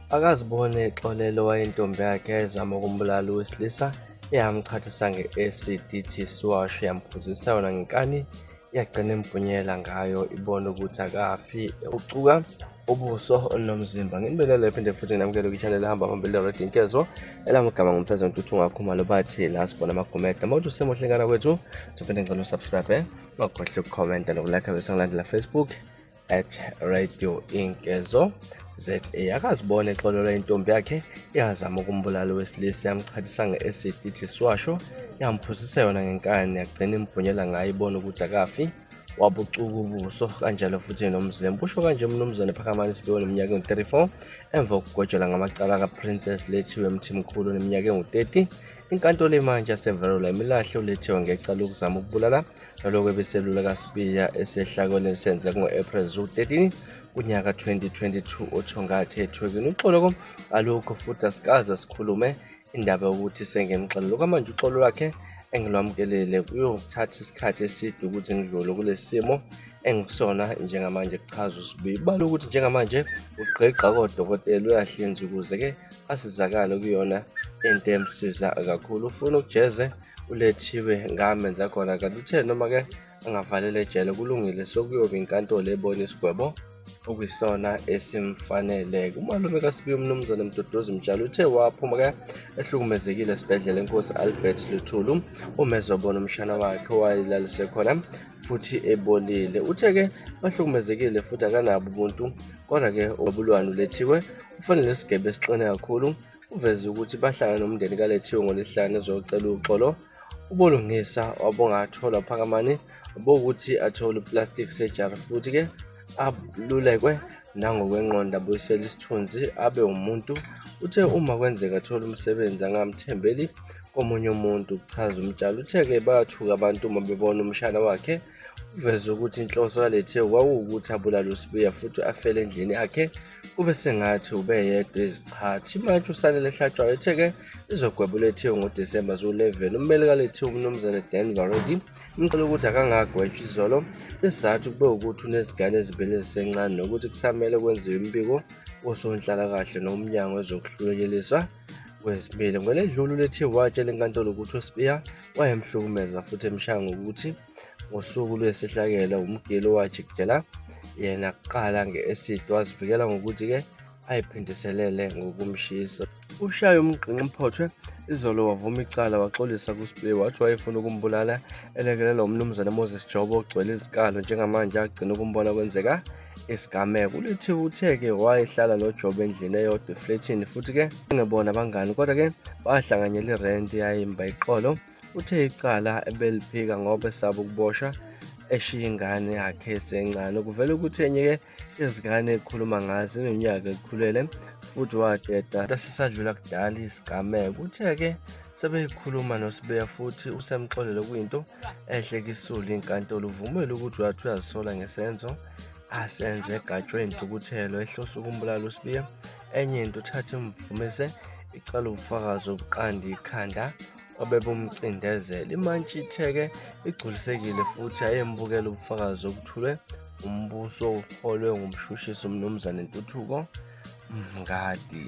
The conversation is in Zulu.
Akazibone exolele owayeyintombi yakhe yayizama ukumbulala owesilisa eyamchathisa nge-acid ithi isiwasho yamphuzisa yona ngenkani yagcina imbhunyela ngayo ibona ukuthi akafi ucuka ubuso nomzimba. Nginibelele phinde futhi nginamukele kwi-channel ehamba phambili le-Radio Inkezo elamagama ngumfezo Ntuthu Ngakhumalo bathi la sibona amagumede. Uma uthi usemuhle ngana kwethu sophinde ngicela usubscribe, ungakhohlwa ukukhomenta nokulike bese ngilandela Facebook at Radio Inkezo ZA. Akazibona exolelwa intombi yakhe yazama ukumbulala owesilisa yamchathisa nge-acid ithi siwasho yamphuzisa yona ngenkani yagcina imbhunyela ngayo ibona ukuthi akafi wabucuka ubuso kanjalo futhi nomzimba. Usho kanje umnumzane Phakamani Sibiwe neminyaka engu-34 emva kokugojelwa ngamacala kaPrincess Lethiwe Mthimkhulu neminyaka engu-30. Inkantolo imantshi yaseVerola imilahle uLethiwe ngecala lokuzama ukubulala naloko ebeselula kaSibiya esehlakalweni esenzeka ngo-April 13 kunyaka 2022 oThongathi eThekwini. Uxolo alukho futhi asikaze sikhulume indaba yokuthi sengimxelele. Okwamanje uxolo lwakhe engilwamukelile kuyothatha isikhathi eside ukuthi ngidlule kulesi simo engikusona njengamanje, kuchaza uSibiya. Ubala ukuthi njengamanje ugqigqa kodokotela uyahlinza ukuze-ke asizakale kuyona into emsiza kakhulu. Ufuna ukujeze uLethiwe ngamenza khona kanti uthe noma-ke angavalele ejele kulungile sekuyoba inkantolo ebona isigwebo okuyisona esimfanele. Umalume kaSibiya uMnumzane Mduduzi Mtshali uthe waphuma-ke ehlukumezekile esibhedlela eNkosi Albert Luthulu uma ezobona umshana wakhe owayelalise khona futhi ebolile. Uthe-ke bahlukumezekile futhi akanabo ubuntu kodwa-ke ubulwane uLethiwe ufanele isigebe esiqine kakhulu. Uveze ukuthi bahlangana nomndeni kaLethiwe ngoLwesihlanu ezocela uxolo. Ubulungisa wabungatholwa Phakamani bokuthi athole i-plastic surgery futhi-ke alulekwe nangokwengqondo abuyisele isithunzi abe umuntu. Uthe uma kwenzeka athole umsebenzi angamthembeli komunye umuntu, kuchaza uMtshali. Uthe-ke bayathuka abantu uma bebona umshana wakhe. Uveze ukuthi inhloso kaLethiwe kwakuwukuthi abulale uSibiya futhi afele endlini yakhe kube sengathi ubeyedwa ezichathi. Imantshi uSanele Hlatshwayo uthe-ke izogweba uLethiwe ngoDisemba ziwu-11. Ummeli kaLethiwe uMnumzane Dan Varedi umcela ukuthi akangagwetshwa izolo. Isizathu kube ukuthi unezingane ezimbili ezisencane nokuthi kusamele kwenziwe imibiko kosonhlalakahle nomnyango wezokuhlulekiswa kwezimilo. Ngeledlule uLethiwe watshela inkantolo ukuthi uSibiya wayemhlukumeza futhi emshaya ngokuthi ngosuku lwesehlakelo umgilo owajikijela yena kuqala nge-acid wazivikela ngokuthi-ke ayiphindiselele ngokumshisa. Ushaye umgqinqi uMphothwe izolo wavuma icala waxolisa kuSibiya wathi wayefuna ukumbulala elekelelwa uMnumzane Moses Jobo ogcwele izinkalo njengamanje agcina ukumbona kwenzeka isigameko. ULethiwe uthe-ke wayehlala noJobo endlini eyodwa eflethini futhi-ke engebona abangani kodwa-ke bahlanganyela irenti yayimba iqolo. Uthe icala ebeliphika ngoba esaba ukuboshwa eshiya ingane yakhe esencane. Kuvela ukuthi enye-ke izingane ekhuluma ngazo inonyaka ekhulele futhi wadeda sisadlula kudala isigameko. Uthe-ke sebeyikhuluma noSibiya futhi usemxolele kuyinto ehle kisulu inkantolo. Uvumile ukuthi wathi uyazisola ngesenzo asenze egatshwe intukuthelo ehlose ukumbulala uSibiya. Enye into uthathe imvumise icala ubufakazi obuqanda ikhanda obebumcindezela. Imantshi ithe-ke igculisekile futhi ayembukela ubufakazi obuthulwe umbuso uholwe ngumshushisi uMnumzane Ntuthuko Mngadi.